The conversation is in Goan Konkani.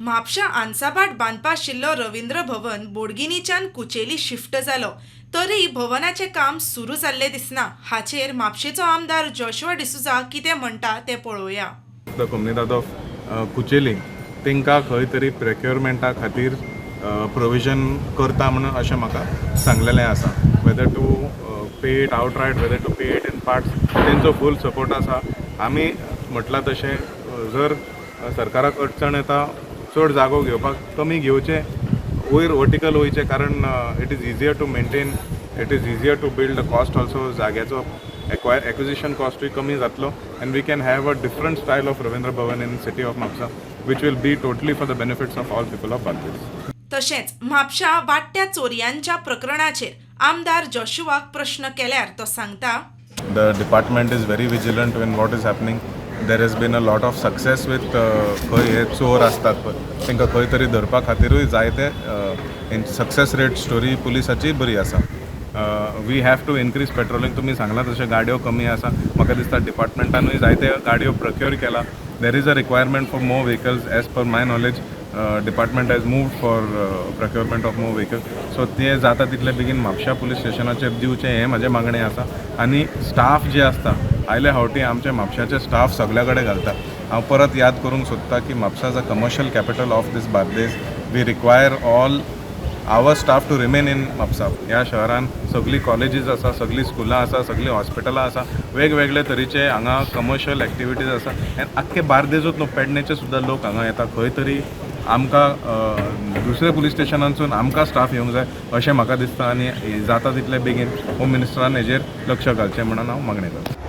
म्हापशा आन्साभाट बांदपा आशिल्लो रवींद्र भवन बोडगिनीच्यान कुचेली शिफ्ट जालो तरी भवनाचें काम सुरू जाल्लें दिसना. हाचेर म्हापशेचो आमदार जोशुआ डिसुजा कितें म्हणटा तें पळोवया. The कोमुनिदाद ऑफ कुचेली, तांकां खंय तरी प्रॉक्युरमेंटा खातीर प्रोविजन करता म्हणून अशें म्हाका सांगलेलें आसा. Whether to pay it outright, whether to pay it in parts, तेंचो फूल सपोर्ट आसा. आमी म्हटलां तशें, जर सरकाराक अडचण येता चड जागो घेवपाक, कमी घेवचें, वयर वर्टिकल वयचें, कारण it is easier to maintain, it is easier to build. The cost also, जाग्याचो एक्विजिशन कॉस्टूय कमी जातलो and we can have a different style of Ravindra Bhavan in city of Mapusa, which will be totally for the benefits of all people of Bardez. तशेंच म्हापशा वाडट्या चोरयांच्या प्रकरणाचेर आमदार जोशुआक प्रश्न केल्यार तो सांगता, The department is very vigilant in what is happening. There has been a lot of success with खंय हे चोर आसतात पळय, तांकां खंय तरी धरपा खातिरूय जायते सक्सेस रेट स्टोरी पुलिसाची बरी आसा. We have to increase patrolling. तुमी सांगलां तशें गाडयो कमी आसा. म्हाका दिसता डिपार्टमेंटानूय जायते गाडयो प्रक्युअर केला. There is a requirement for more vehicles. As per my knowledge, department has moved for procurement of more vehicle, so ते जाता तितले बेगीन म्हापशा पुलीस स्टेशनाचेर दिवचें हें म्हाजें मागणें आसा. आनी स्टाफ जे आसता, आयले फावटी आमचे म्हापशाचे स्टाफ सगल्या कडेन घालता. हांव परत याद करूंक सोदता की Mapusa is a commercial capital of this Bardez. We require all our staff to remain in Mapusa. ह्या शहरान सगळीं कॉलेजीस आसा, सगळीं स्कुलां आसा, सगळीं हॉस्पिटलां आसा, वेगवेगळे तरेचे हांगा कमर्शियल एक्टिविटीज आसा आनी आख्खे बार्देजूच न्हू, पेडणेचे सुद्दां लोक हांगा येता. खंय तरी आमकां दुसऱ्या पुलीस स्टेशनांसून आमकां स्टाफ येवंक जाय अशें म्हाका दिसता आनी जाता तितले बेगीन होम मिनिस्टरान हेजेर लक्ष घालचें म्हणून हांव मागणी करतां.